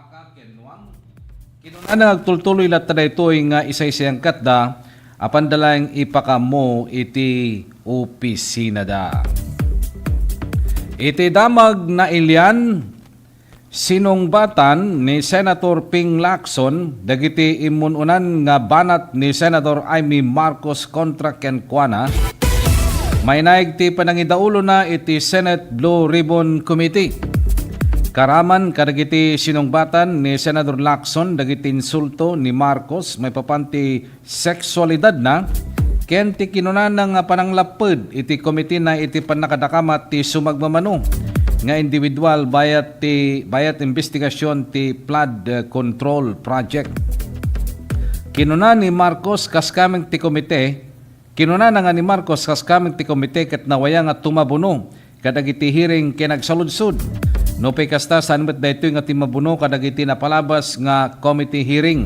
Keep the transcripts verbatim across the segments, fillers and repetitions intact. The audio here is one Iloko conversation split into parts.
Kinunana nga agtultuloy latta daytoy nga isaysayangkatda, apanda laeng ipakaammo iti opisinada. Iti Damag Nailian, sinungbatan ni Senator Ping Lacson dagiti immun-unan nga banat ni Senador Imee Marcos kontra kenkuana. Mainaig ti panangidaulona iti Senate Blue Ribbon Committee. Karaman kadagiti sinungbatan ni Senador Lacson dagiti insulto ni Marcos maipapan ti seksualidadna ken ti kinunana nga pananglapped iti komitina iti pannakadakamat ti sumagmamano nga individual bayat ti, bayat investigasyon ti flood, eh, control project. Kinuna ni Marcos kas kameng ti komite, kinunana nga ni Marcos kas kameng ti komite ket nawaya nga tumabuno kadagiti hearing ken agsaludsod. Nupay kasta, saan met daytoy nga timmabuno kadagiti napalabas nga committee hearing.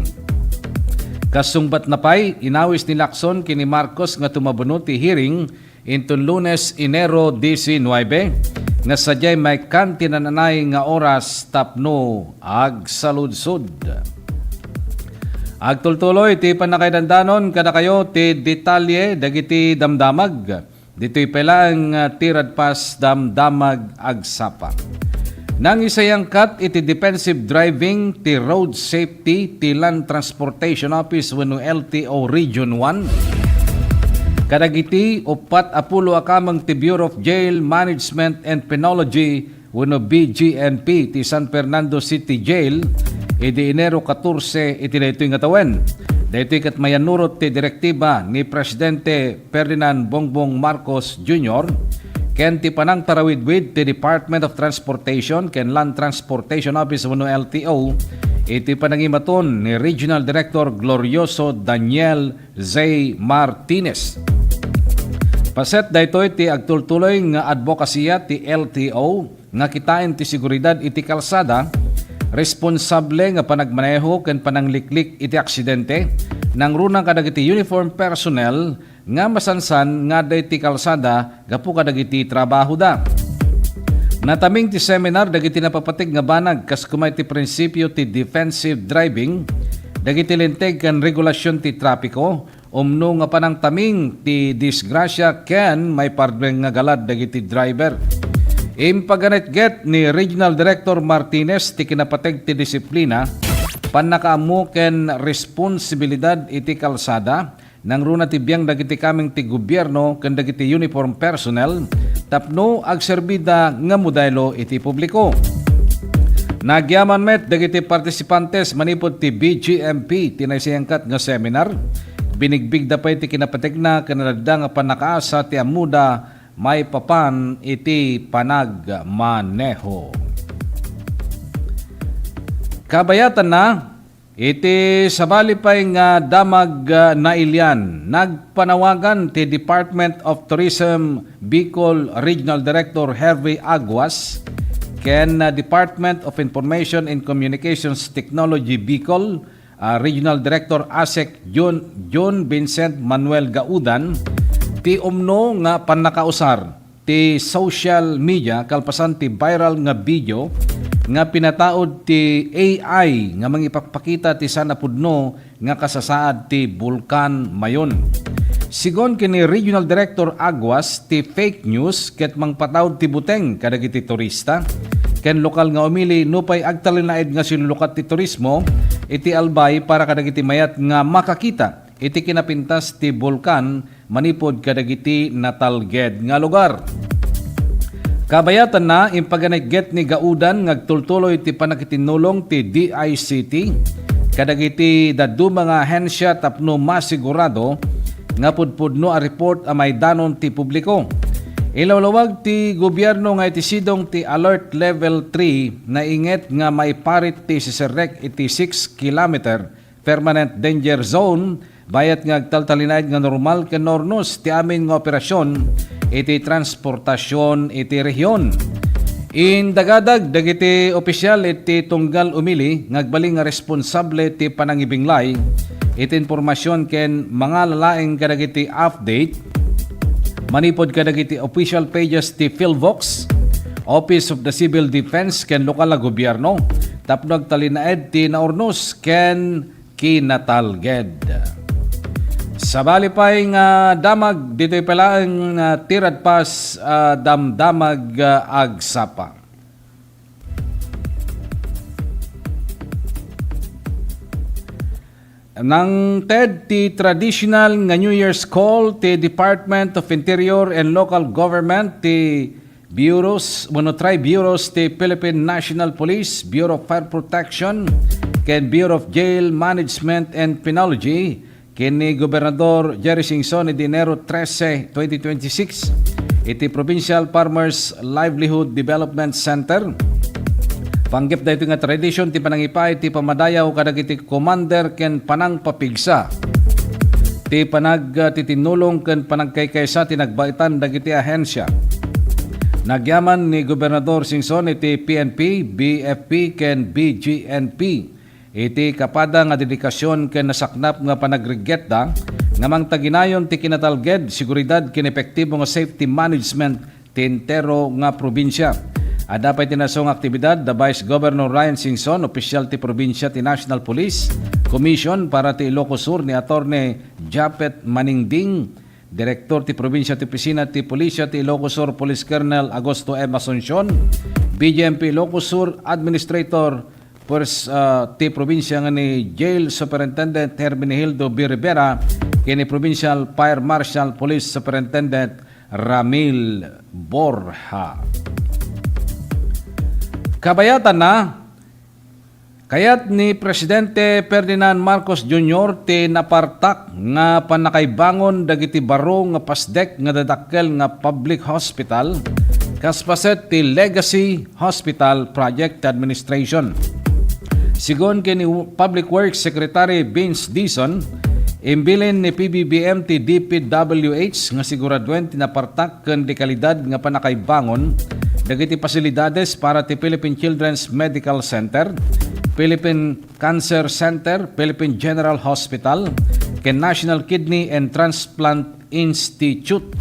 Kasungbatna pay, inawis ni Lacson ken ni Marcos nga tumabuno ti hearing inton Lunes, Enero diecinuebe, nga sadiay maikkan ti naan-anay nga oras tapno agsaludsod. Agtultuloy ti pannakaidandanon kadakayo ti detalye dagiti damdamag. Ditoy pay laeng, ah, ti Radpas Damdamag Agsapa. Nangisayangkat iti defensive driving ti road safety ti Land Transportation Office wenno L T O Region one. Kadagiti uppat a pulo a kameng ti Bureau of Jail Management and Penology wenno B J M P ti San Fernando City Jail idi Enero katorse iti daytoy nga tawen. Daytoy ket mayannurot ti direktiba ni Presidente Ferdinand Bongbong Marcos Junior ken ti panangtarawidwid ti Department of Transportation ken Land Transportation Office wenno L T O iti panangimaton ni Regional Director Glorioso Daniel Zay Martinez. Paset daytoy ti agtultuloy nga adbokasiya ti L T O nga kitaen ti seguridad iti kalsada, responsable nga panagmaneho ken panangliklik iti aksidente, nangruna kadagiti uniform personnel nga masansan nga adda iti kalsada gapu kadagiti trabahoda. Nataming ti seminar dagiti napapateg nga banag kas kuma iti prinsipio ti defensive driving, dagiti linteg ken regulasion ti trapiko, umno nga panangtaming ti disgrasya ken maipardeng nga galad dagiti driver. Impaganetget ni Regional Director Martinez ti kinapateg ti disiplina, pannakaammo ken responsibilidad iti kalsada, nangruna ti biang dagiti kameng ti gobierno ken dagiti uniform personnel tapno agserbida nga modelo iti publiko. Nagyaman met dagiti partisipantes manipud ti B G M P ti naisayangkat nga seminar. Binigbigda pay ti kinapategna ken adda nga pannakaasa ti ammoda maipapan iti panagmaneho. Kabayatanna, iti sabali pay nga damag, ah, nailian, nagpanawagan ti Department of Tourism Bicol Regional Director Hervey Aguas ken, ah, Department of Information and Communications Technology Bicol, ah, Regional Director ASEC Jun, Jun Vincent Manuel Gaudan, ti umno nga pannakausar ti social media kalpasan ti viral nga video nga pinataud ti A I nga mangipakpakita ti saan a pudno nga kasasaad ti Bulkan Mayon. Sigon ken ni Regional Director Aguas, ti fake news ket mangpataud ti buteng kadagiti turista ken lokal nga umili nupay agtalinaed nga sinulukat ti turismo iti Albay para kadagiti mayat nga makakita iti kinapintas ti bulkan manipud kadagiti natalged nga lugar. Kabayatanna, impaganetget ni Gaudan nga agtultuloy ti pannakitinnulong ti D I C T kadagiti dadduma nga ahensya tapno masigurado nga pudpudno a report a maidanon ti publiko. Ilawlawag ti gobierno nga iti sidong ti Alert Level three, nainget nga maiparit ti siserrek iti six kilometer permanent danger zone, bayat nga agtaltalinaed nga normal ken nornos ti amin nga operasyon iti transportasyon iti rehiyon. Indagadag dagiti opisyal iti tunggal umili nga agbalin nga responsable ti panangibinglay iti impormasyon ken mangalalaing kadagiti update manipud kadagiti official pages ti PhilVox, Office of the Civil Defense ken lokal a gobierno, tapno agtalinaed ti naurnos ken kinatalged. Sabali pay nga damag ditoy pay laeng nga tiradpas a damdamag a agsapa. Nangted ti traditional nga New Year's call ti Department of Interior and Local Government, ti bureaus wenno tri-bureaus ti Philippine National Police, Bureau of Fire Protection, ken Bureau of Jail Management and Penology, ken ni Gobernador Jerry Singson idi Enero trese, twenty twenty-six, iti Provincial Farmers Livelihood Development Center. Panggep daytoy nga tradisyon ti panangipaay ti pamadayaw kadagiti commander ken panangpapigsa ti panagtitinnulong ken panagkaykaysa ti nagbaetan dagiti ahensya. Nagyaman ni Gobernador Singson iti P N P, B F P, ken B G N P iti kapada nga dedikasyon ken nasaknap nga panagriggitda nga mangtaginayon ti kinatalged, seguridad ken epektibo nga safety management ti entero nga probinsia. Adda pay ti nasu nga aktibidad da Vice Governor Ryan Singson, opisyal ti probinsia ti National Police Commission para ti Ilocos Sur ni Attorney Japet Maningding, Direktor ti Probinsia ti Opisina ti Pulisya ti Ilocos Sur, Police Colonel Augusto M. Asuncion, B G M P Ilocos Sur Administrator, Pers-, ah, ti probinsia nga ni Jail Superintendent Herminihildo B. Rivera, ken ni Provincial Fire Marshal Police Superintendent Ramil Borja. Kabayatanna, kayat ni Presidente Ferdinand Marcos Junior ti napartak nga pannakaibangon dagiti baro nga pasdek nga dadakkel nga public hospital, kas paset ti Legacy Hospital Project Administration. Sigun ken ni Public Works Secretary Vince Dizon, imbilin ni P B B M ti D P W H nga siguraduen ti napartak ken dekalidad nga pannakaibangon dagiti pasilidades para ti Philippine Children's Medical Center, Philippine Cancer Center, Philippine General Hospital, ken National Kidney and Transplant Institute.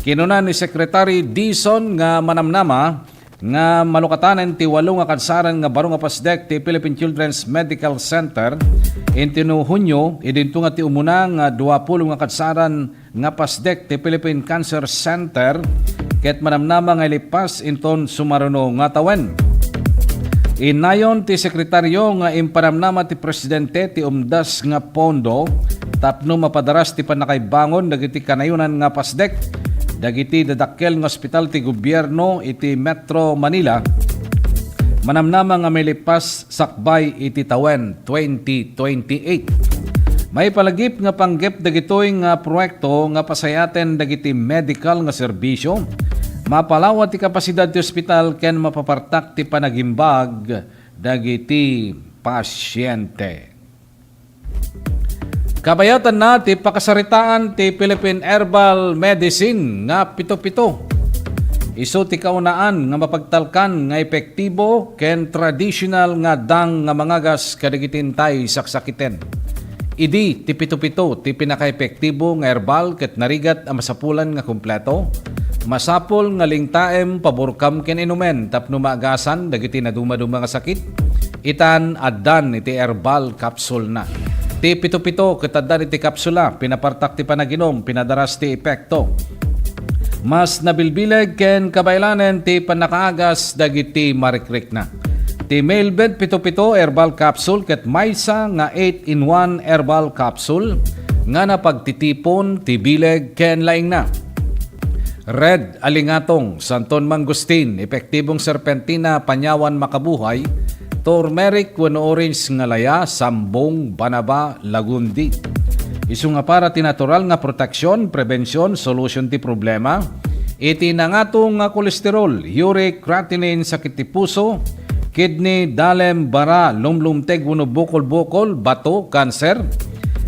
Kinuna ni Secretary Dizon nga manamnama nga malukatanen ti walo nga kadsaran nga baro nga pasdek ti Philippine Children's Medical Center inton Hunio, idinto nga ti umuna nga duapulo nga kadsaran nga pasdek ti Philippine Cancer Center ket manamnama nga ilipas inton sumaruno nga tawen. Innayon ti sekretaryo nga impanamnama ti presidente ti umdas nga pondo tapno mapadaras ti pannakaibangon dagiti kanayonan nga pasdek dagiti dadakkel nga ospital ti gobierno iti Metro Manila, manamnama nga mailipas sakbay iti tawen twenty twenty-eight. Maipalagip nga panggep dagitoy nga proyekto nga pasayaten dagiti medical nga serbisyo, mapalawa ti kapasidad ti ospital ken mapapartak ti panagimbag dagiti pasiente. Kabayatanna ti pakasaritaan ti Philippine Herbal Medicine nga pito-pito. Isu ti kaunaan nga mapagtalkan nga epektibo ken traditional nga dang nga mangagas kadagiti intay saksakiten. Idi ti pito-pito ti pinakaepektibo nga herbal ket narigat a masapulan nga kompleto, masapul nga lingtaem, paburkam ken inumen tapno maagasan dagiti naduma-duma nga sakit. Itan addan iti herbal capsule na. Ti pito-pito ket addan iti kapsula, pinapartak ti panaginum, pinadaras ti epekto. Mas nabilbileg ken kabaelanen ti pannakaagas dagiti marikrikna. Ti Mailbed pito-pito herbal capsule ket maysa nga eight-in-one herbal capsule nga napagtitipon ti bileg ken laingna. Red alingatong, santon mangustin, epektibong serpentina, panyawan makabuhay, turmeric wenno orange nga laya, sambong, banaba, lagundi. Isu nga para ti natural nga proteksyon, prebensyon, solusyon ti problema iti nangato nga kolesterol, uric, creatinine, sakit ti puso, kidney, dalem, bara, lumlumteg wenno bukol-bukol, bato, kanser,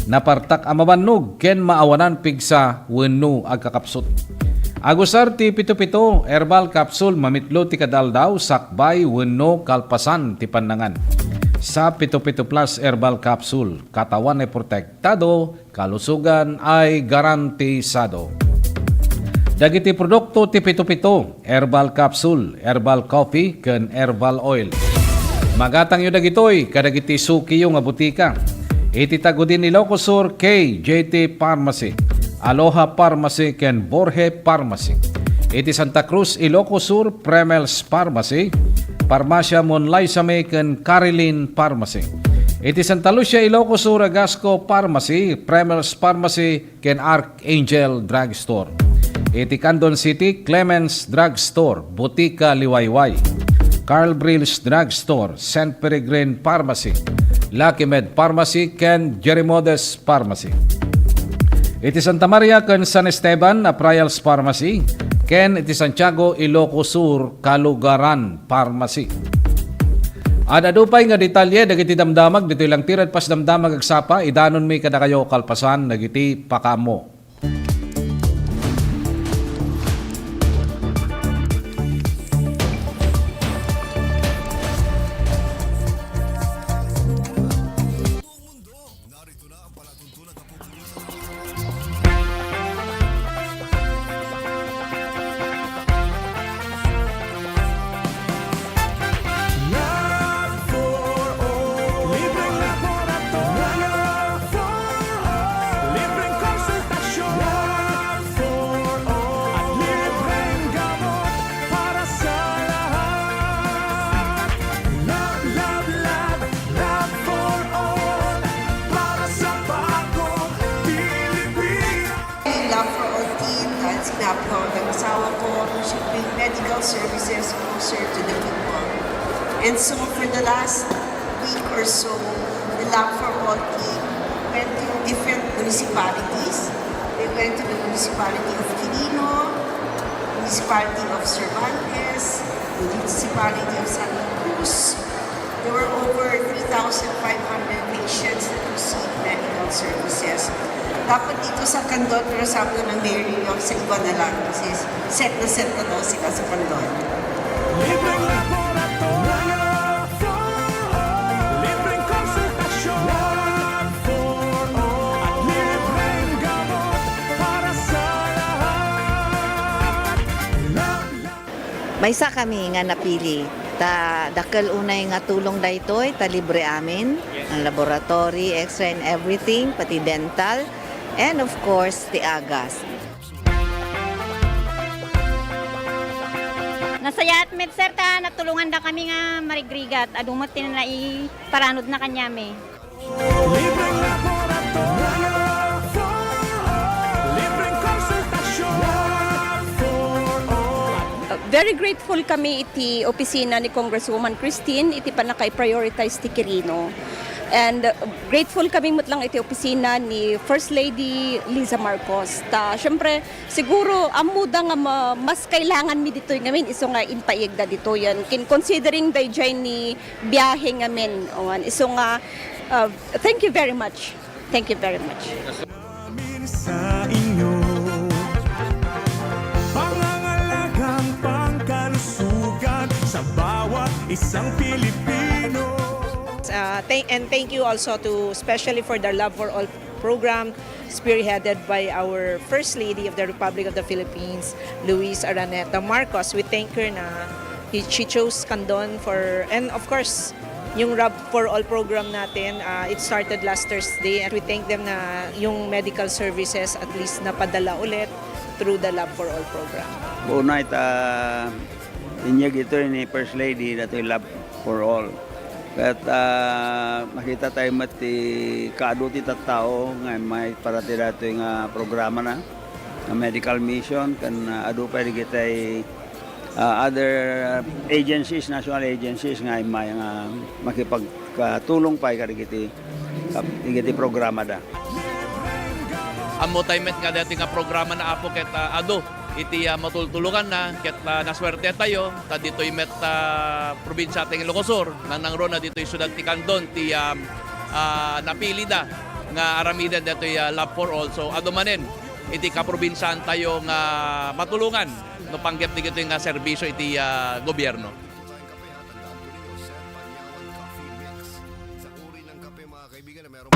napartak a mabannog ken maawanan pigsa wenno agkakapsut. Agusar ti pito-pito herbal capsule mamitlo ti kadaldaw, sakbay wenno kalpasan ti pannangan. Sa pito-pito plus herbal capsule, katawan ay protektado, kalusugan ay garantisado. Dagiti produkto ti pito-pito, herbal capsule, herbal coffee, ken herbal oil. Magatangyo dagitoy kadagiti sukiyo nga butika. Iti Tagudin, Ilocos Sur, K J T Pharmacy, Aloha Pharmacy, ken Borge Pharmacy. Iti Santa Cruz, Ilocos Sur, Premel's Pharmacy, Farmacia Monlaisame, ken Carilin Pharmacy. Iti Santa Lucia, Ilocos Sur, Agasco Pharmacy, Premel's Pharmacy, ken Archangel Drugstore. Iti Candon City, Clemens Drugstore, Butika Liwayway, Carl Brill's Drugstore, Saint Peregrine Pharmacy, Lucky Med Pharmacy, ken Jerimodes Pharmacy. Iti Santa Maria ken San Esteban, Aprayal's Pharmacy, ken iti Santiago, Ilocos Sur, Kalugaran Pharmacy. Ad-adu pay nga detalye dagiti damdamag ditoy Langtirad Pasdamdamag Agsapa, idanonmi kadakayo kalpasan dagiti pakaammo. Lab for all. Libreng laboratorio. Lab for all. Libreng konsultasyon. Lab for all. At libreng gamot para sa lahat. Lab, lab, lab, lab for all. Para sa bagong Pilipinas. Love for all team, dahil sinabi ko ng asawa ko, we should bring medical services closer to the people. And so for the last week or so, the Love for All team went to different municipalities. They went to the municipality of Quirino, municipality of Cervantes, municipality of Santa Cruz, There were over three thousand five hundred patients that received medical services. Dapat dito sa Candon, pero sabi ko ng mayor ninyo, sa iba na lang. Kasi set na set na daw sila sa Candon. Libreng laboratorio, libreng konsultasyon, at libreng gamot para sa lahat. Maysa kami nga napili, ta dakkel unay nga tulong daytoy, ta libre amin, ang laboratory, X-ray and everything, pati dental, and of course, ti agas. Nasayaat met, sir, ta natulonganda kami nga marigrigat, adu met ti naiparanodna kaniami. Libreng laboratorio, libreng konsultasyon. Uh, very grateful kami iti opisina ni Congresswoman Christine iti pannakaiprioritize ti Quirino. And, uh, grateful kami met lang iti opisina ni First Lady Liza Marcos. Ta, syempre, siguro, ammoda nga ma-, mas kailangan mi ditoy ngamin, isu nga impayegda ditoy. Yan, kin-, considering dayjay ni biyahe ngamin. Awan, isu nga, uh, thank you very much. Thank you very much. Amin sa inyo. Pangangalagang pangkalusugan sa bawat isang Pilipino. Uh, thank, and thank you also to, especially for the Love for All program, spearheaded by our First Lady of the Republic of the Philippines, Luis Araneta Marcos. We thank her na he, she chose Candon for, and of course, yung Love for All program natin, ah, it started last Thursday, and we thank them na yung medical services at least napadala ulit through the Love for All program. Unay ta inyeg ito ni First Lady, datoy Love for All. Ket, ah, makita tayo met ti kaadu ti tattao nga immay para ti datoy nga programa na, nga medical mission, ken, ah, adu pay dagiti, ah, other agencies, national agencies nga immay nga makipagtulong pay kadagiti, kadagiti programa da. Ammo tayo met nga dati nga programa na, Apo, ket, ah, adu iti, ah, matultulonganna, ket, ah, naswerte tayo, ta ditoy met, ah, probinsia ti Ilocos Sur, nangnangruna ditoy siudad ti Candon, ti, ah, ah, napili da nga aramiden ditoy, ah, Love for All. So, adu manen iti kaprobinsiaan tayo nga matulongan no panggep dagitoy nga serbisio iti, ah, gobierno. Kape, hatag daan po ninyo, Sir Panyawan Coffee Mix. Isang uri ng kape, mga kaibigan, na meron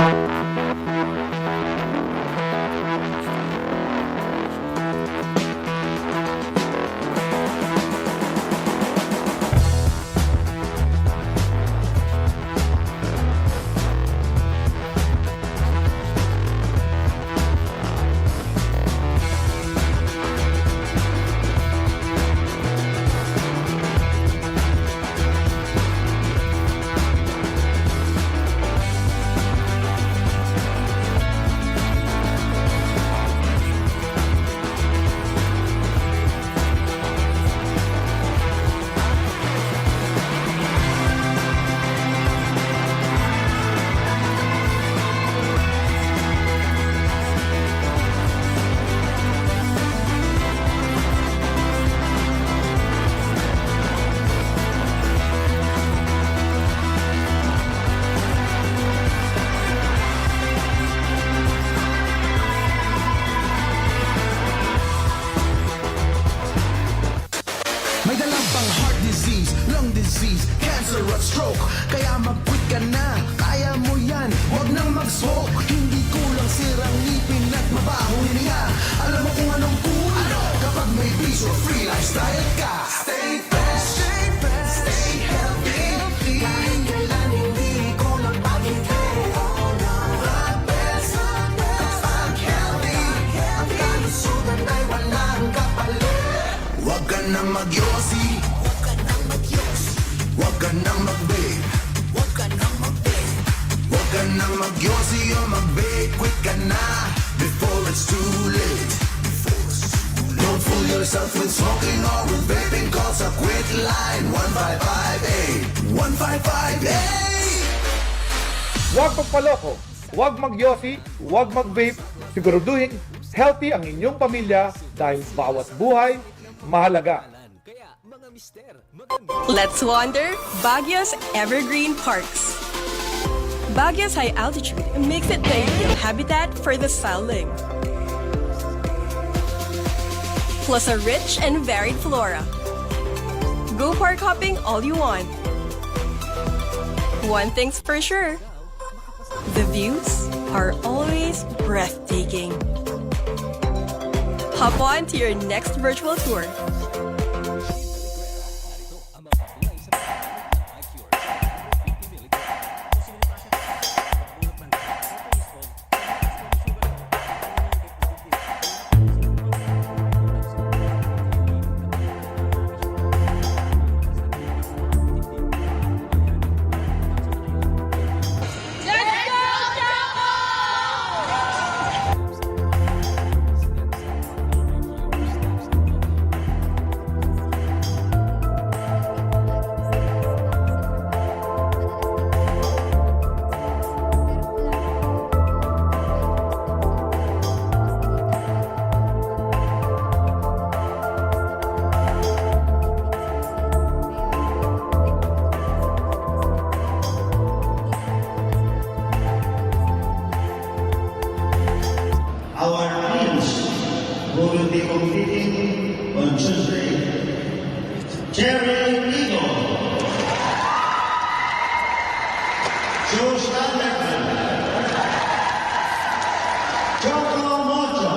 Mag-yosi or mag-vape, quit ka na before it's too late. Don't fool yourself with smoking or with vaping, call sa quit line one five five eight. One five five eight. Huwag magpaloko, huwag magyosi, huwag mag-vape. Siguraduhin healthy ang inyong pamilya dahil bawat buhay mahalaga. Let's wander Baguio's evergreen parks. Baguio's high altitude makes it the ideal habitat for the silent, plus a rich and varied flora. Go park hopping all you want. One thing's for sure, the views are always breathtaking. Hop on to your next virtual tour. Our teams who will be competing on Tuesday, Jerry Eagle, Joe Stanley, Choco Mocho,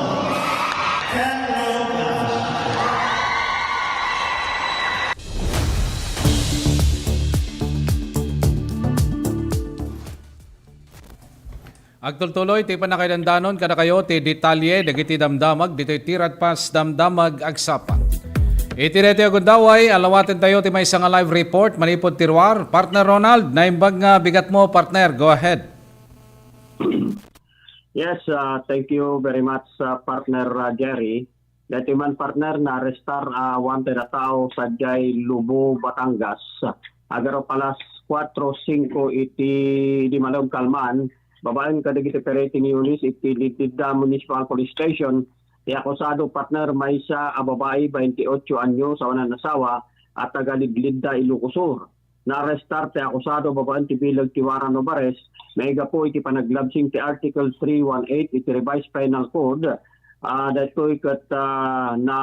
Pedro Blas. Agtultuloy ti pannakaidandanon kadakayo ti detalye dagiti damdamag ditoy ti Radpas Damdamag Agsapa. Iti daytoy a gundaway, alawatentayo ti maysa nga live report manipud ti ruar. Partner Ronald, naimbag nga bigatmo, partner. Go ahead. Yes, uh, thank you very much, uh, partner, uh, Jerry. Daytoy man, partner, naarestar a wanted a tao sadiay Lubo, Batangas. Agarup alas kuatro singko iti, idi malem kalman, babaen kadagiti operating units iti Leadleadda Municipal Police Station, ti akusado, partner, maysa a babai, baintiotso anyos, awanan asawa, a taga Leadleadda, Ilocos Sur. Naarestar ti akusado babaen ti bileg ti warrant of arrest maigapu iti panaglabsing ti Article three one eight iti Revised Penal Code. Ah, daytoy ket, ah, na,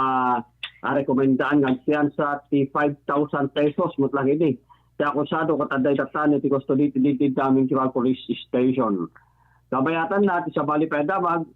ah, rekomendaan nga agpiansa ti five thousand pesos met lang idi. Ti akusado ket adda itattan iti custody ti Leadleadda Municipal Police Station. Kabayatanna ti sabali pay a damag,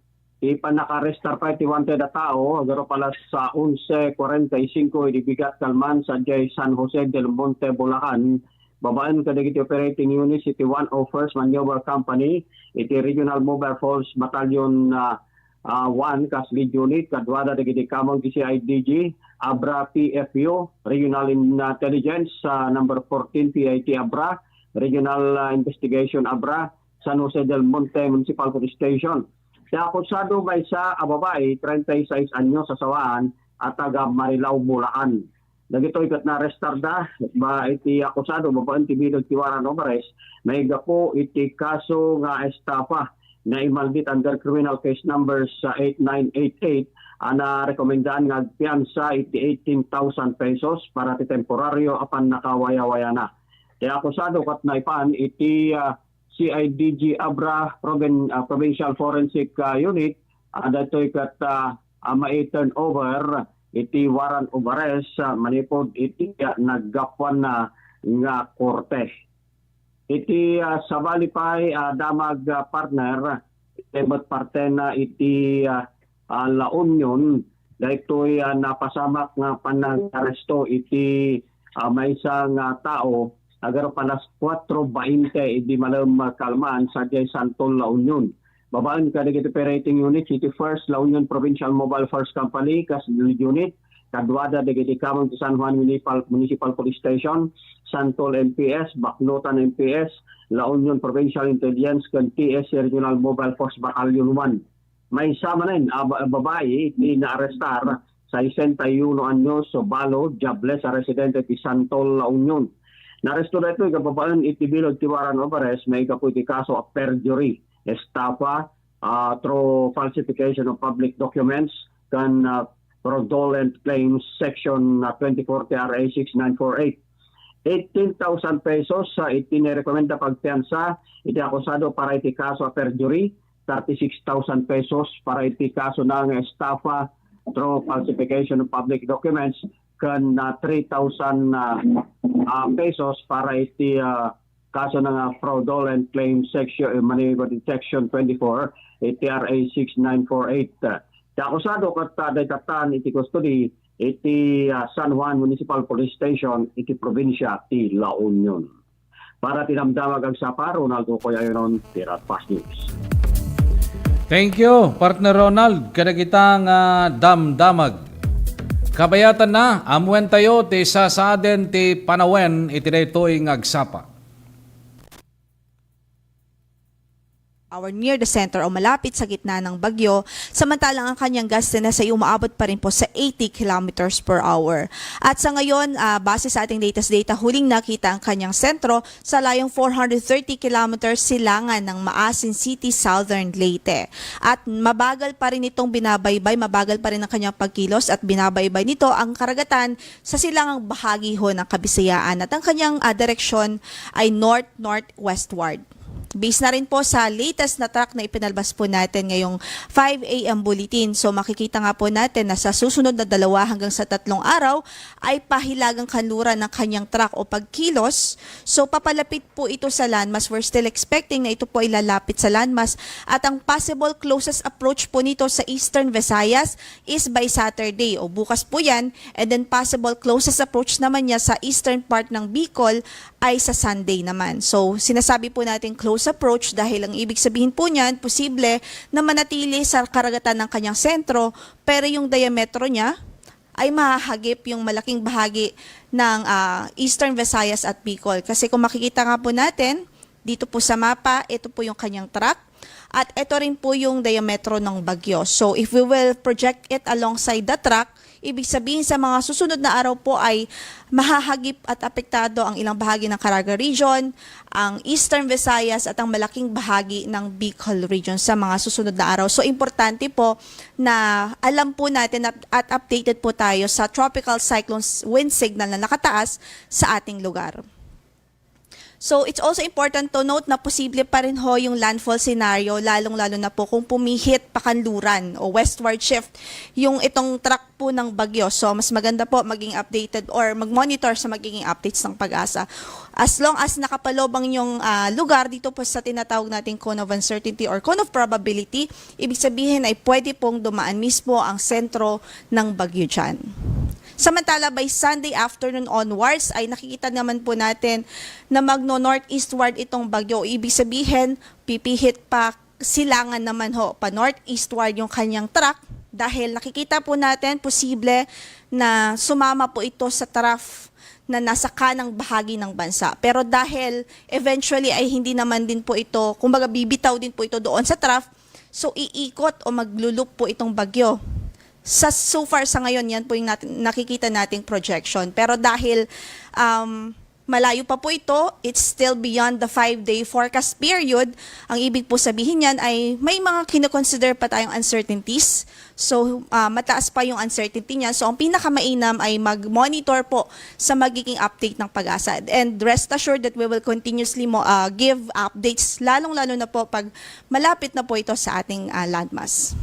ti pannakaarestar pay ti wanted a tao, agarup alas, ah, onse cuarenta y cinco idi bigat kalman sadiay San Jose del Monte, Bulacan, babaen kadagiti operating units iti one oh first Maneuver Company, iti Regional Mobile Force Battalion, ah, ah, one kas lead unit, kaduada dagiti kameng ti C I D G, ABRA P F U, Regional Intelligence, ah, number fourteen P I T ABRA, Regional, ah, Investigation ABRA, San Jose del Monte Municipal Police Station. Ti akusado maysa a babai, treinta y seis anyos, asawaan, a taga Marilao, Bulacan. Dagitoy ket naarestarda ba iti akusado babaen ti bileg ti warrant of arrest maigapu iti kaso nga estafa. Naimaldit under criminal case numbers sa eight nine eight eight a narekomendaan nga agpiansa iti eighteen thousand pesos para ti temporario a pannakawayawayana. Ti akusado ket naipan iti, ah, C I D G ABRA Provin-, ah, Provincial Forensic, ah, Unit, ah, daytoy ket, ah, ah, mai-turnover iti warrant of arrest, ah, manipud iti, ah, naggapuanna nga korte. Iti, ah, sabali pay, ah, damag, ah, partner, iti met partena iti, ah, ah, La Union, daytoy, ah, napasamak nga panangaresto iti, ah, maysa nga tao, agarup alas kuatro bainte idi malem kalman sadiay Santol, La Union. Babaen kadagiti operating units iti First La Union Provincial Mobile Force Company, kas unit, Kaduada dagiti kameng ti San Juan Municipal, Municipal Police Station, Santol M P S, Baknotan M P S, La Union Provincial Intelligence, ken T S Regional Mobile Force Battalion one. Maysa manen a ba-, babayi ti naarestar, sesenta y uno anyos, balo, jobless a residente ti Santol, La Union. Naaresto daytoy gapu babaen iti bilog ti warrant of arrest maigapu iti kaso a perjury, estafa, ah, through falsification of public documents, ken, ah, fraudulent claims section, ah, twenty-four T R A six nine four eight. Eighteen thousand pesos, ah, iti nirekomenda pagpiansa iti akusado para iti kaso a perjury, thirty-six thousand pesos para iti kaso nga estafa through falsification of public documents, ken, ah, three thousand, ah, ah, pesos para iti, ah, kaso nga fraudulent claim section, eh, manipulative section twenty-four, eh, T R A six nine four eight. Ti akusado ket, ah, daytatan iti custody iti, ah, San Juan Municipal Police Station iti probinsia ti La Union. Para ti Damdamag Agsapa, Ronaldo Coyayonon, Pirat Fast News. Thank you, Partner Ronald, kadagita nga damdamag. Kabayatanna, ammoentayo ti sasaaden ti panawen iti daytoy nga agsapa. Or near the center o malapit sa gitna ng bagyo, samantalang ang kanyang gustiness ay umaabot pa rin po sa eighty kilometers per hour. At sa ngayon, ah, base sa ating latest data, huling nakita ang kanyang sentro sa layong four hundred thirty kilometers silangan ng Maasin City, Southern Leyte. At mabagal pa rin itong binabaybay, mabagal pa rin ang kanyang pagkilos at binabaybay nito ang karagatan sa silangang bahagi ho ng Kabisayaan. At ang kanyang, ah, direksyon ay north-northwestward. Based na rin po sa latest na track na ipinalabas po natin ngayong five A M bulletin. So, makikita nga po natin na sa susunod na dalawa hanggang sa tatlong araw ay pahilagang kanluran ng kanyang track o pagkilos. So, papalapit po ito sa landmass. We're still expecting na ito po ay lalapit sa landmass. At ang possible closest approach po nito sa Eastern Visayas is by Saturday o bukas po yan. And then possible closest approach naman niya sa eastern part ng Bicol ay sa Sunday naman. So, sinasabi po natin close approach dahil ang ibig sabihin po niyan, posible na manatili sa karagatan ng kanyang sentro, pero yung diametro niya ay mahahagip yung malaking bahagi ng, ah, Eastern Visayas at Bicol. Kasi kung makikita nga po natin, dito po sa mapa, ito po yung kanyang track. At ito rin po yung diametro ng bagyo. So, if we will project it alongside the track, ibig sabihin sa mga susunod na araw po ay mahahagip at apektado ang ilang bahagi ng Caraga Region, ang Eastern Visayas at ang malaking bahagi ng Bicol Region sa mga susunod na araw. So, importante po na alam po natin at, at updated po tayo sa tropical cyclone s-, wind signal na nakataas sa ating lugar. So, it's also important to note na posible pa rin ho yung landfall scenario, lalong-lalo na po kung pumihit pakanluran o westward shift yung itong track po ng bagyo. So, mas maganda po maging updated or mag-monitor sa magiging updates ng PAGASA. As long as nakapaloob ang inyong, ah, lugar dito po sa tinatawag nating cone of uncertainty or cone of probability, ibig sabihin ay pwede pong dumaan mismo ang sentro ng bagyo dyan. Samantala, by Sunday afternoon onwards, ay nakikita naman po natin na magno-northeastward itong bagyo. Ibig sabihin, pipihit pa silangan naman ho, pa northeastward yung kanyang track. Dahil nakikita po natin, posible na sumama po ito sa trough na nasa kanang bahagi ng bansa. Pero dahil eventually ay hindi naman din po ito, kumbaga bibitaw din po ito doon sa trough, so iikot o maglulup po itong bagyo. Sa so far sa ngayon, yan po yung nat-, nakikita nating projection. Pero dahil, um, malayo pa po ito, it's still beyond the five-day forecast period. Ang ibig po sabihin niyan ay may mga kinoconsider pa tayong uncertainties. So, ah, mataas pa yung uncertainty niyan. So, ang pinakamainam ay mag-monitor po sa magiging update ng PAGASA. And rest assured that we will continuously mo, ah, give updates, lalong-lalo na po pag malapit na po ito sa ating, ah, landmass.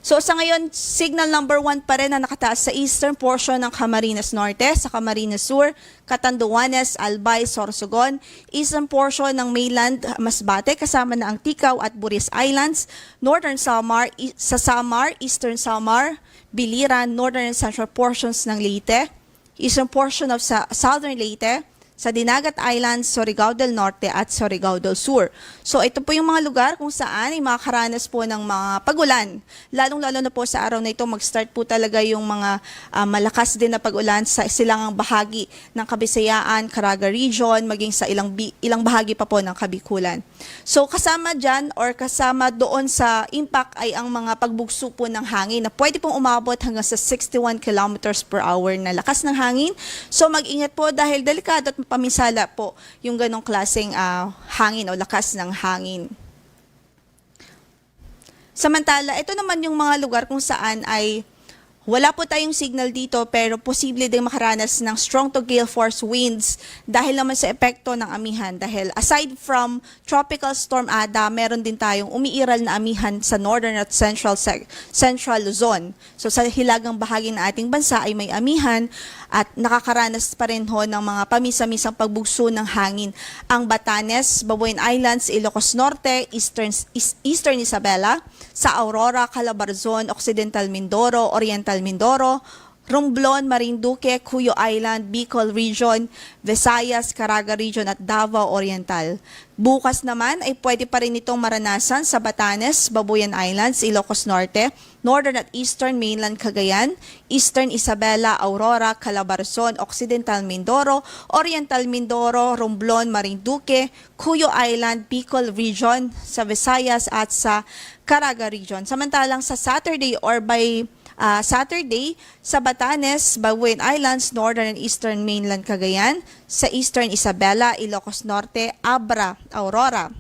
So, sa ngayon, signal number one pa rin ang nakataas sa eastern portion ng Camarines Norte, sa Camarines Sur, Catanduanes, Albay, Sorsogon, eastern portion ng mainland Masbate, kasama na ang Ticao at Buris Islands, northern Samar, i-, sa Samar, eastern Samar, Biliran, northern and central portions ng Leyte, eastern portion of sa-, southern Leyte, sa Dinagat Island, Surigao del Norte at Surigao del Sur. So ito po yung mga lugar kung saan ay makakaranas po ng mga pagulan. Lalong-lalo na po sa araw na ito, mag-start po talaga yung mga ah, malakas din na pagulan sa silangang bahagi ng Kabisayaan, Caraga Region, maging sa ilang, bi- ilang bahagi pa po ng Kabikulan. So kasama dyan or kasama doon sa impact ay ang mga pagbugso po ng hangin na pwede pong umabot hanggang sa sixty-one kilometers per hour na lakas ng hangin. So mag-ingat po dahil delikado at mapaminsala po yung ganong klaseng ah, hangin o lakas ng hangin. Samantala, ito naman yung mga lugar kung saan ay wala po tayong signal dito, pero posible ding makaranas ng strong to gale force winds dahil naman sa epekto ng amihan. Dahil aside from Tropical Storm Ada, meron din tayong umiiral na amihan sa northern at central sec- central Luzon. So sa hilagang bahagi ng ating bansa ay may amihan at nakakaranas pa rin ho ng mga pamisa-misang pagbugso ng hangin ang Batanes, Babuyan Islands, Ilocos Norte, Eastern, Is- Eastern Isabela, sa Aurora, Calabarzon, Occidental Mindoro, Oriental Mindoro, Romblon, Marinduque, Cuyo Island, Bicol Region, Visayas, Caraga Region at Davao Oriental. Bukas naman ay pwede pa rin itong maranasan sa Batanes, Babuyan Islands, Ilocos Norte, Northern at Eastern Mainland Cagayan, Eastern Isabela, Aurora, Calabarzon, Occidental Mindoro, Oriental Mindoro, Romblon, Marinduque, Cuyo Island, Bicol Region, sa Visayas at sa Caraga Region. Samantalang sa Saturday or by ah, Saturday, sa Batanes, Babuyan Islands, Northern and Eastern Mainland Cagayan, sa Eastern Isabela, Ilocos Norte, Abra, Aurora,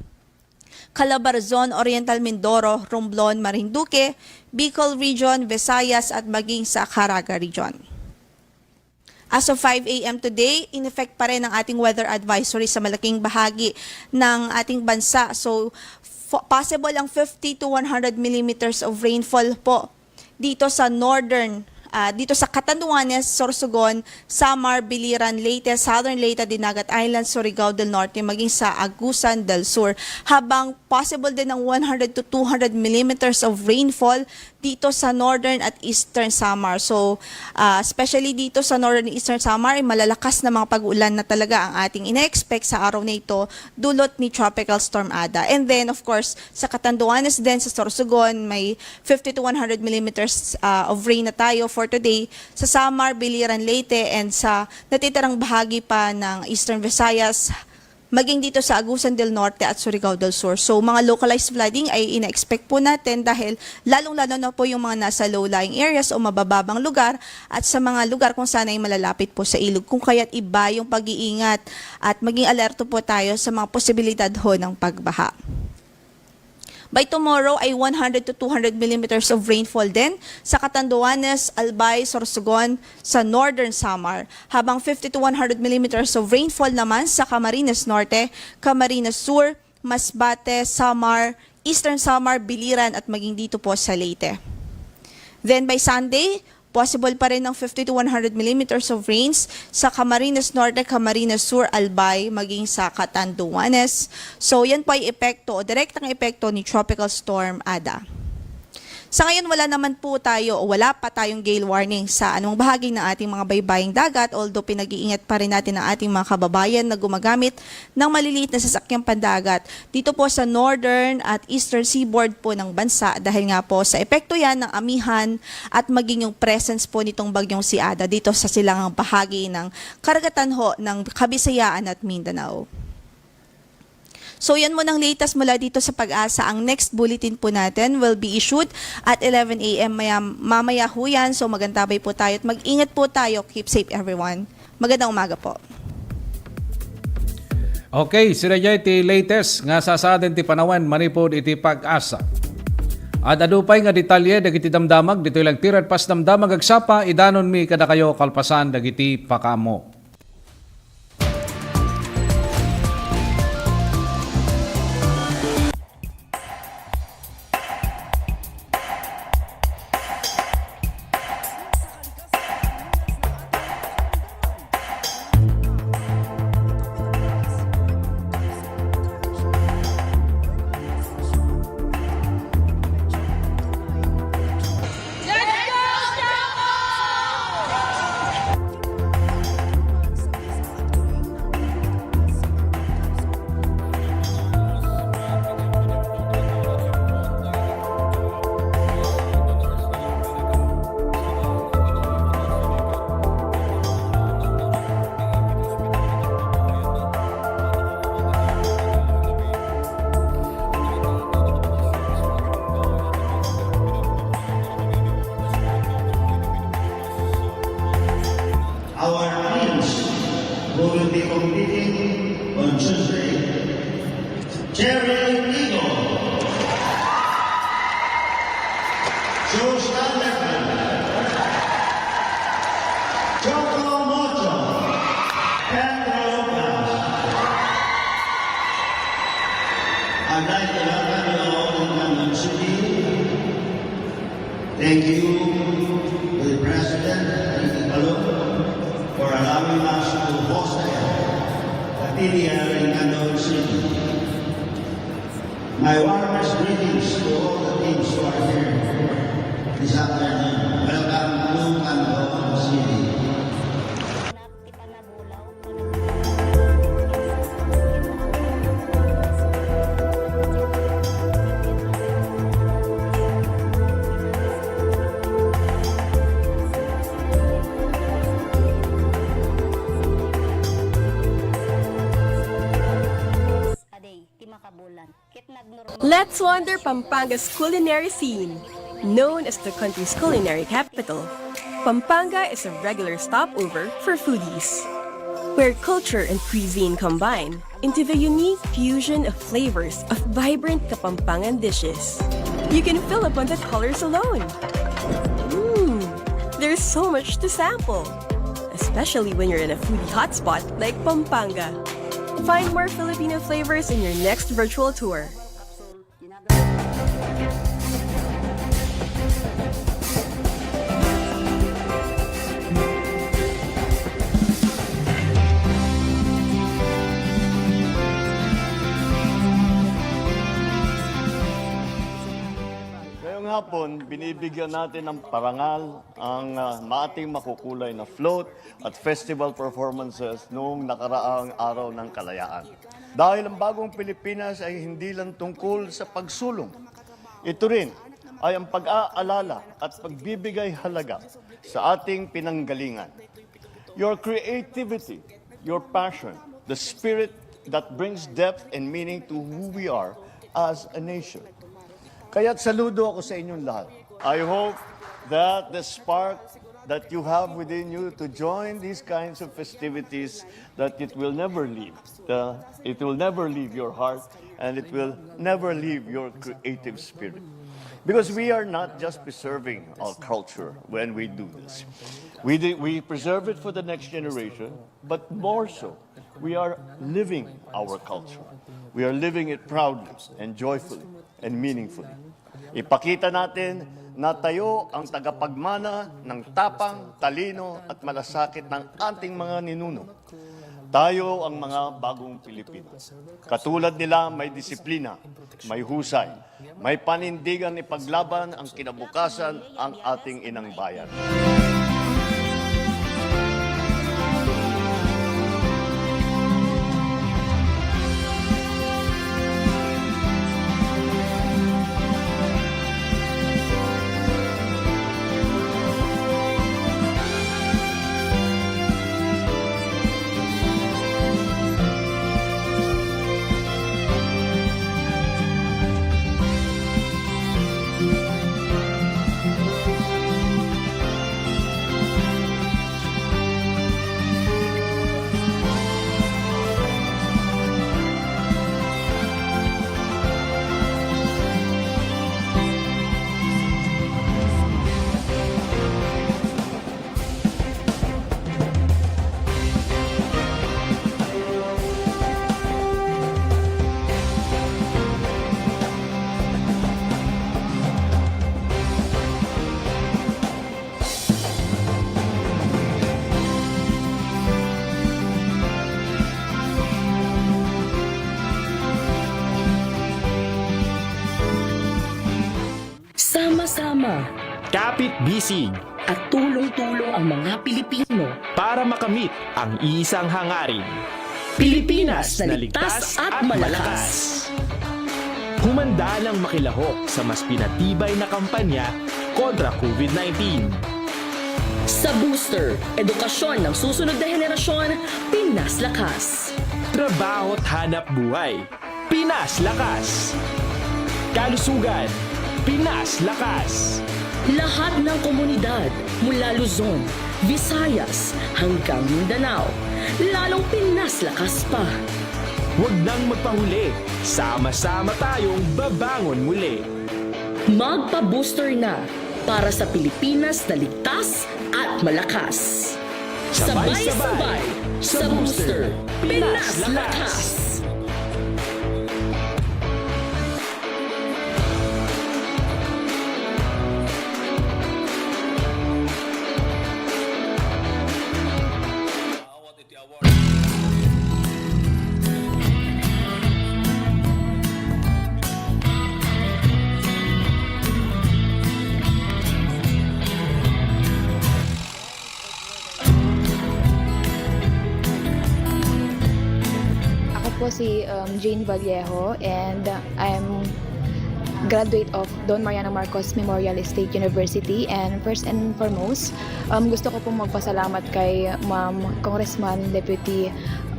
Calabarzon, Oriental Mindoro, Romblon, Marinduque, Bicol Region, Visayas at maging sa Caraga Region. As of five a m today, in effect pa rin ang ating weather advisory sa malaking bahagi ng ating bansa. So, fo- possible ang fifty to one hundred millimeters of rainfall po dito sa northern, ah, dito sa Catanduanes, Sorsogon, Samar, Biliran, Leyte, Southern Leyte, Dinagat Island, Surigao del Norte, maging sa Agusan del Sur. Habang possible din ng one hundred to two hundred millimeters of rainfall dito sa northern at eastern Samar. So, ah, especially dito sa northern and eastern Samar, ay malalakas na mga pag-ulan na talaga ang ating ina-expect sa araw na ito, dulot ni Tropical Storm Ada. And then, of course, sa Catanduanes din, sa Sorsogon, may fifty to one hundred millimeters, ah, of rain na tayo for today. Sa Samar, Biliran, Leyte, and sa natitirang bahagi pa ng Eastern Visayas, maging dito sa Agusan del Norte at Surigao del Sur. So, mga localized flooding ay ina-expect po natin dahil lalong-lalo na po yung mga nasa low-lying areas o mabababang lugar at sa mga lugar kung saan ay malalapit po sa ilog. Kung kaya't iba yung pag-iingat at maging alerto po tayo sa mga posibilidad ho ng pagbaha. By tomorrow ay one hundred to two hundred millimeters of rainfall din sa Catanduanes, Albay, Sorsogon, sa Northern Samar, habang fifty to one hundred millimeters of rainfall naman sa Camarines Norte, Camarines Sur, Masbate, Samar, Eastern Samar, Biliran at maging dito po sa Leyte. Then by Sunday, possible pa rin ng fifty to one hundred millimeters of rains sa Camarines Norte, Camarines Sur, Albay, maging sa Catanduanes. So, yan po ay epekto o direktang epekto ni Tropical Storm Ada. Sa ngayon, wala naman po tayo o wala pa tayong gale warning sa anumang bahagi ng ating mga baybaying dagat, although pinag-iingat pa rin natin ang ating mga kababayan na gumagamit ng maliliit na sasakyang pandagat dito po sa northern at eastern seaboard po ng bansa dahil nga po sa epekto yan ng amihan at maging yung presence po nitong bagyong si Ada dito sa silangang bahagi ng karagatan ho ng Kabisayaan at Mindanao. So yan muna ang latest mula dito sa Pag-asa. Ang next bulletin po natin will be issued at eleven a m maya, mamaya ho yan. So magantabay po tayo at mag-ingat po tayo. Keep safe everyone. Magandang umaga po. Okay, sira jay ti latest nga sasaaden ti panawen manipud iti Pag-asa. Ad-adu pay nga detalye dagiti damdamag ditoy lang ti Red Pass Damdamag agsapa idanonmi kadakayo kalpasan dagiti pakaammo. Jerry Nigo. Joe Standard. Choco Mocho. Pedro Lucas. I'd like to welcome you all to London City. Thank you to the President, Ricky Palou, for allowing us to host the T D L in London City. My warmest greetings to all the teams who are here this afternoon. Welcome to London City. Let's wander Pampanga's culinary scene. Known as the country's culinary capital, Pampanga is a regular stopover for foodies, where culture and cuisine combine into the unique fusion of flavors of vibrant Kapampangan dishes. You can feel upon the colors alone. Mmm, there's so much to sample, especially when you're in a foodie hotspot like Pampanga. Find more Filipino flavors in your next virtual tour. Ngayong hapon, binibigyan natin ng parangal ang, ah, ating makukulay na float at festival performances noong nakaraang araw ng kalayaan. Dahil ang bagong Pilipinas ay hindi lang tungkol sa pagsulong. Ito rin ay ang pag-aalala at pagbibigay halaga sa ating pinanggalingan. Your creativity, your passion, the spirit that brings depth and meaning to who we are as a nation. Kaya't saludo ako sa inyong lahat. I hope that the spark that you have within you to join these kinds of festivities, that it will never leave. The, it will never leave your heart, and it will never leave your creative spirit. Because we are not just preserving our culture when we do this. We do, we preserve it for the next generation, but more so, we are living our culture. We are living it proudly and joyfully and meaningfully. Ipakita natin na tayo ang tagapagmana ng tapang, talino at malasakit ng ating mga ninuno. Tayo ang mga bagong Pilipino. Katulad nila, may disiplina, may husay, may panindigan ipaglaban ang kinabukasan ang ating inang bayan. Sama-sama. Kapit-bisig. At tulong-tulong ang mga Pilipino. Para makamit ang isang hangarin. Pilipinas na ligtas at malakas. Humanda nang makilahok sa mas pinatibay na kampanya kontra COVID nineteen. Sa booster, edukasyon ng susunod na henerasyon, Pinas Lakas. Trabaho at hanap buhay, Pinas Lakas. Kalusugan, Pinas Lakas. Lahat ng komunidad, mula Luzon, Visayas, hanggang Mindanao, lalong Pinas Lakas pa. Huwag nang magpahuli. Sama-sama tayong babangon muli. Magpa-booster na para sa Pilipinas na ligtas at malakas. Sabay-sabay sa booster, Pinas Lakas! Ako po si, um, Jane Vallejo, and I'm graduate of Don Mariano Marcos Memorial State University. And first and foremost, um, gusto ko pong magpasalamat kay Ma'am Congressman Deputy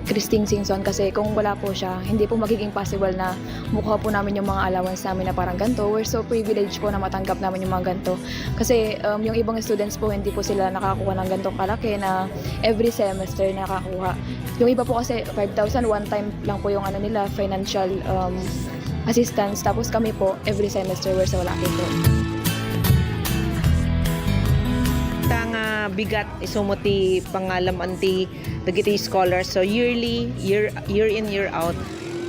Christine Singson, kasi kung wala po siya, hindi po magiging possible na makuha po namin yung mga allowance namin na parang ganito. We're so privileged po na matanggap namin yung mga ganito. Kasi, um, yung ibang students po, hindi po sila nakakuha ng ganitong kalaki na every semester nakakuha. Yung iba po kasi, five thousand, one time lang po yung ano nila, financial, um, assistance. Tapos kami po, every semester, we're so lucky po. Ta nga bigat, isumo ti pangalam anti dagiti scholars. So, yearly, year, year in, year out,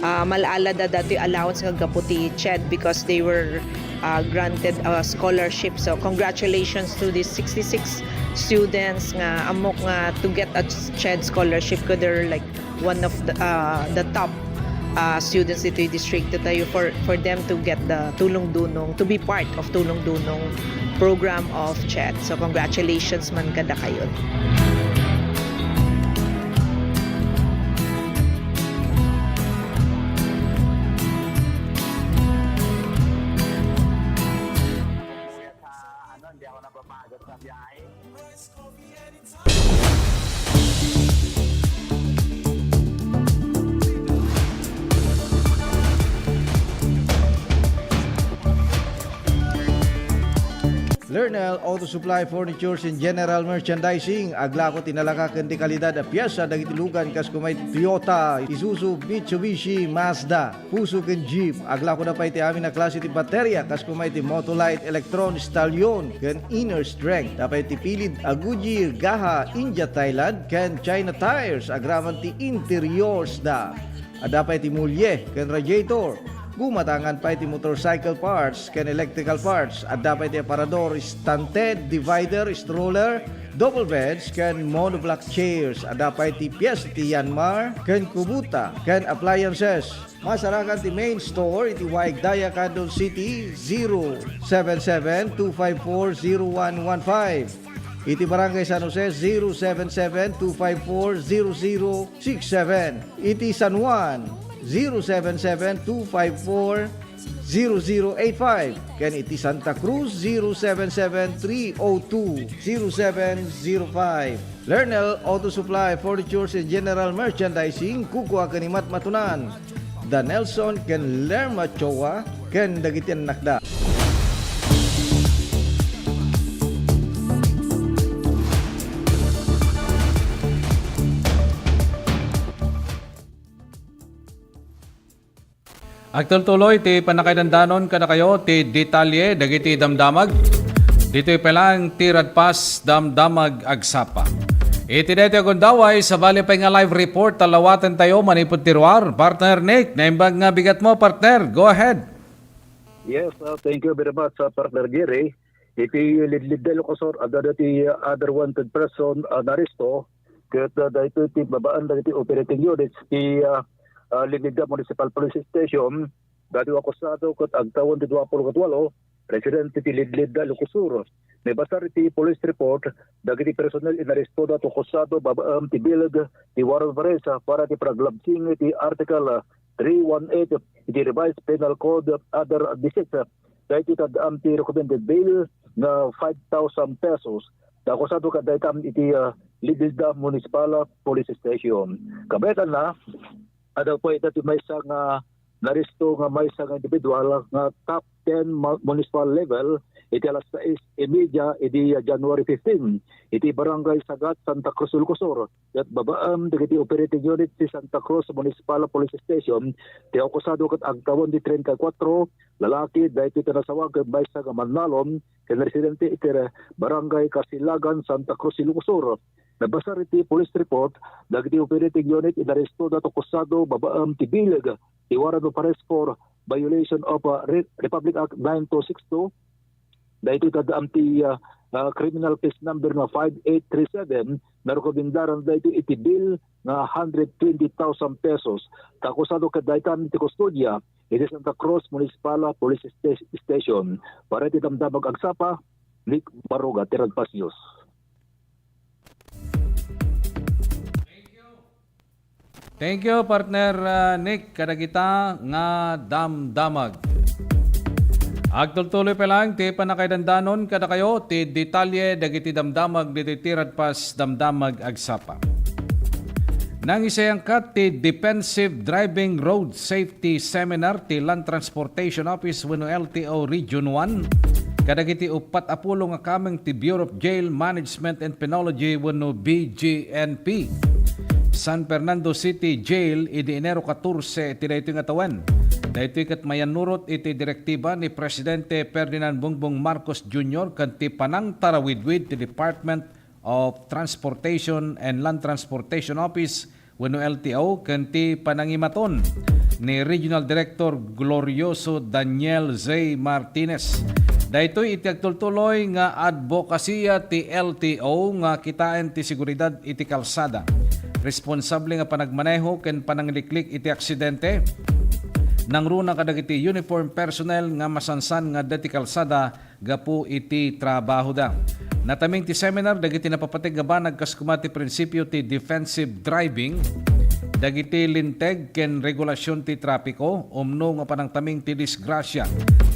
ah, mal-ala da datoy allowance nga gapu ti CHED because they were, ah, granted a scholarship. So, congratulations to these sixty-six students nga ammok nga to get a CHED scholarship, 'cause they're, like, one of the, ah, the top, ah, students ditoy distrito tayo for, for them to get the Tulong Dunong, to be part of Tulong Dunong program of CHED. So, congratulations man kadakayo. Lernel Auto Supply Furnitures and General Merchandising, aglako ti nalaka ken ti kalidad a piesa dagiti lugan kas kuma iti Toyota, Isuzu, Mitsubishi, Mazda, Fuso ken Jeep. Aglako da pay ti amin a klase ti bateria kas kuma iti Motolite, Electron, Stallion, ken Inner Strength. Da pay ti pilid a Goodyear, Gaha, India, Thailand, ken China tires agraman ti interiors da. Adda pay ti mulye ken radiator. Gumatangan pay ti motorcycle parts ken electrical parts. Adda pay ti aparador, stand, divider, stroller, double beds, ken monoblock chairs. Adda pay ti pies ti Yanmar ken Kubota ken appliances. Masarakan ti main store iti Waigdaya, Candon City, zero seven seven two five four zero one one five. Iti Barangay San Jose, zero seven seven two five four zero zero six seven. Iti San Juan, zero seven seven two five four zero zero eight five. Ken iti Santa Cruz, zero seven seven three oh two zero seven zero five. Lernel Auto Supply, Furnitures and General Merchandising, kukua ken ni Matmatunan. Da Nelson ken Lerma Choa ken dagiti annakda. Agtultuloy ti pannakaidandanon kadakayo ti detalye dagiti damdamag. Ditoy pay laeng ti Radpas Damdamag Agsapa. Iti daytoy a gundaway, sabali pay nga live report a lawatentayo manipud ti ruar. Partner Nick, naimbag nga bigatmo, partner. Go ahead. Yes, uh, thank you very much, uh, Partner Gary. Iti Lidlid del Ocosur, adda dati, uh, other wanted person, uh, naaresto. Ket, uh, daytoy ti babaan dagiti operating units ti, uh, uh, Lidlid Municipal Police Station. Daytoy akusado ket agtawen ti dua puluh ket walo, residente ti Lidlid, Ilocos Sur. Maibasar iti police report, dagiti personnel inaresto daytoy akusado babaen ti bileg ti warrant of arrest para ti panaglabsing iti Article three one eight iti Revised Penal Code, other disease. Daytoy tad-am ti recommended bail nga five thousand pesos. Daytoy akusado ket daytam iti, ah, Lidlid Municipal Police Station. Kabaetanna, adda pay daytoy maysa nga naaresto nga maysa nga individual nga top ten mu-, municipal level iti alas sais y media idi January fifteen, iti Barangay Sagat, Santa Cruz, Ilocos Sur. Ket babaen dagiti operating unit ti Santa Cruz Municipal Police Station, ti akusado ket agtawen ti treinta y cuatro, lalaki, daytoy ti nasawag ken maysa nga mannalon ken residente iti Barangay Kasilagan, Santa Cruz, Ilocos Sur. Nabasar iti police report, dagiti operating unit inaresto da ti akusado babaen ti bileg ti warrant of arrest for violation of, uh, Re-, Republic Act nine two six two, daytoy kadam ti, uh, uh, criminal case number nga five eight three seven, narekomendaran daytoy iti bail nga hundred twenty thousand pesos. Ti akusado ket daytan ti kustodia iti Santa Cruz Municipal Police Sta-, Station. Para iti Damdamag Agsapa, Nick Baruga, Tirad Pass News. Thank you, partner, ah, Nick, kadagita nga damdamag. Agtultuloy pa lang ti pannakaidandanon kadakayo ti detalye dagiti damdamag ditoy Tirad Pass Damdamag Agsapa. Nangisayangkat ti Defensive Driving Road Safety Seminar ti Land Transportation Office wenno L T O Region one kadagiti uppat a pulo nga kameng ti Bureau of Jail Management and Penology wenno B J N P. San Fernando City Jail idi Enero katorse ti daytoy nga tawen. Daytoy ket mayannurot iti direktiba ni Presidente Ferdinand Bongbong Marcos Junior ken ti panangtarawidwid ti Department of Transportation and Land Transportation Office wenno L T O ken ti panangimaton ni Regional Director Glorioso Daniel Z. Martinez. Daytoy iti agtultuloy nga adbokasiya ti L T O nga kitaen ti seguridad iti kalsada, responsable nga panagmaneho ken panangliklik iti aksidente, nangruna kadagiti uniform personnel nga masansan nga adda ti kalsada gapu iti trabahoda. Nataming ti seminar dagiti napapateg a banag kas koma ti prinsipio ti defensive driving, dagiti linteg ken regulasyon ti trapiko, umno nga panangtaming ti disgrasya,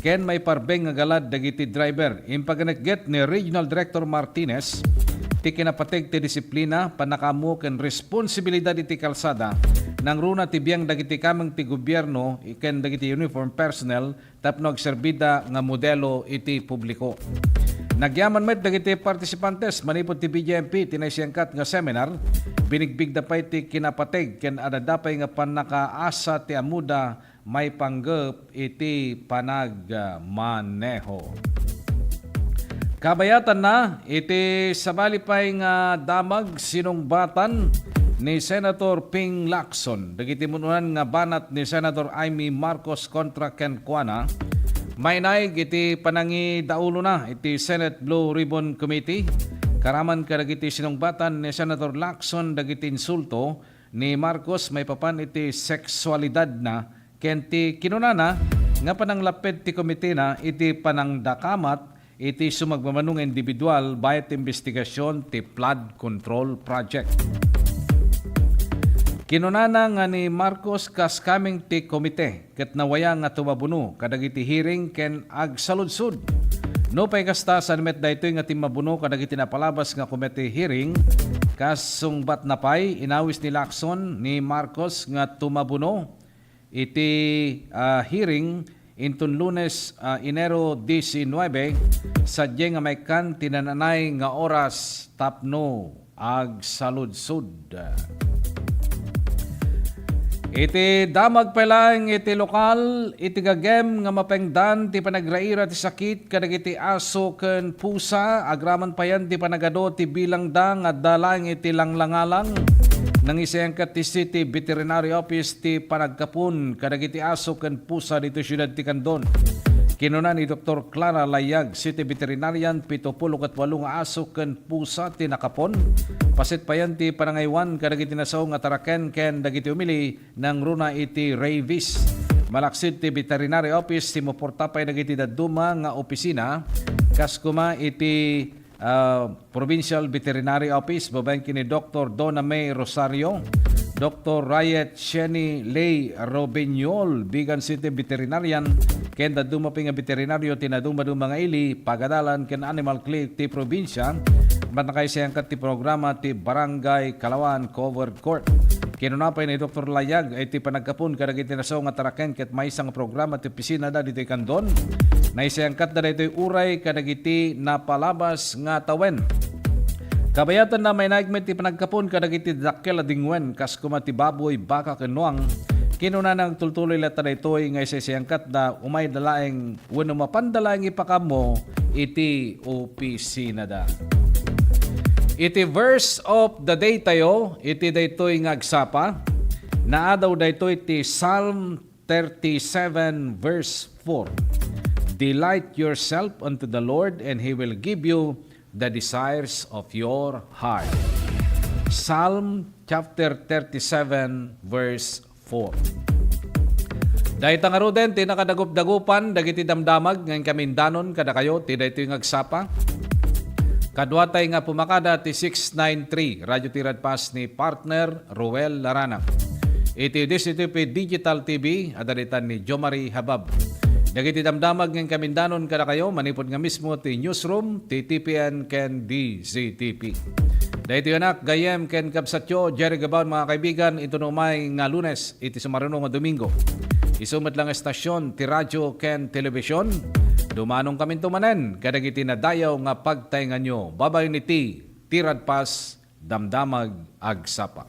ken maiparbeng nga galad dagiti driver. Impaganetget ni Regional Director Martinez ti kinapateg ti disiplina, pannakaammo ken responsibilidad iti kalsada, nangruna ti biang dagiti kameng ti gobierno ken dagiti uniform personnel tapno agserbida nga modelo iti publiko. Nagyaman met dagiti partisipantes manipud ti B J M P ti naisayangkat nga seminar. Binigbigda pay ti kinapateg ken adda pay nga pannakaasa ti ammoda maipanggep iti panagmaneho. Kabayatanna, iti sabali pay nga damag sinungbatan ni Senator Ping Lacson dagiti mun-unan nga banat ni Senator Imee Marcos kontra kenkuana, mainaig iti panangidaulona iti Senate Blue Ribbon Committee. Karaman kadagiti sinungbatan ni Senator Lacson dagiti insulto ni Marcos maipapan iti seksualidadna ken ti kinunana nga pananglapped ti komitena iti panangdakamat iti sumagmamano nga individual bayat ti imbestigasyon ti flood control project. Kinunana nga ni Marcos kas kameng ti komite ket nawaya nga tumabuno kadagiti hearing ken agsaludsod. Nupay kasta, saan met daytoy nga timmabuno kadagiti napalabas nga committee hearing. Kas sungbatna pay, inawis ni Lacson ni Marcos nga tumabuno iti, ah, hearing inton Lunes, ah, Enero diecinuebe, sadiay nga maikkan ti naan-anay nga oras tapno agsaludsod. Iti damag pay laeng iti lokal, iti gagem nga mapengdan ti panagraira ti sakit kadagiti aso ken pusa, agraman payen ti panagadu ti bilangda nga adda laeng iti Langlangalang. Nangisayangkat ti City Veterinary Office ti panagkapon kadagiti aso ken pusa ditoy siudad ti Candon. Kinuna ni Doktor Clara Layag, City Veterinarian, pito pulo ket walo nga aso ken pusa ti nakapon. Paset payen ti panangaywan kadagiti nasao nga taraken ken dagiti umili nangruna iti rabies. Malaksid ti veterinary office, simmuporta pay dagiti dadduma nga opisina, kas koma iti, ah, Provincial Veterinary Office, babaen ken ni Doktor Donna May Rosario, Doktor Riet Sheni Ley Robiñol, Vigan City Veterinarian, ken dadduma pay nga veterinaryo ti nadumaduma nga ili, pagadalan ken animal clinic ti probinsya, ket nakaisayangkat ti programa ti Barangay Kalawan Covered Court. Kinuna pay ni Doktor Layag, iti panagkapon kadagiti nasaw nga taraken ket maysa nga programa ti opisinada ditoy Candon. Naisayangkatda daytoy uray kadagiti napalabas nga tawen. Kabayatanna, mainaig met ti panagkapon kadagiti dakkel a dingwen, kas koma ti baboy, baka ken nuang. Kinunana nga agtultuloy latta daytoy nga isaysayangkatda, umayda laeng wenno mapanda laeng ipakaammo iti opisinada. Iti verse of the day tayo, iti daytoy nga agsapa, naadaw daytoy ti Psalm thirty-seven verse four. "Delight yourself unto the Lord, and He will give you the desires of your heart." Psalm chapter thirty-seven verse four. Dayta ngaruden ti nakadagupdagupan dagiti damdamag nga inkamindanon kadakayo ti daytoy nga agsapa. Kaduatay nga pumakada ti six nine three, Radyo Tiradpas ni partner Ruel Larana. Iti D Z T P Digital T V, adda ditan ni Jomari Habab. Dagiti damdamag nga inkamindanon kadakayo manipud nga mismo ti newsroom ti T P N ken D Z T P. Daytoy anak, gayyem ken kabsatyo, Jerry Gabaon, mga kaibigan, iti umay nga Lunes, iti sumaruno nga Domingo. Isu met la nga estasyon ti radyo ken telebisyon. Dumanongkaminto manen kadagiti nadayaw nga pagtaenganyo. Babaen iti Tiradpas, Damdamag Agsapa.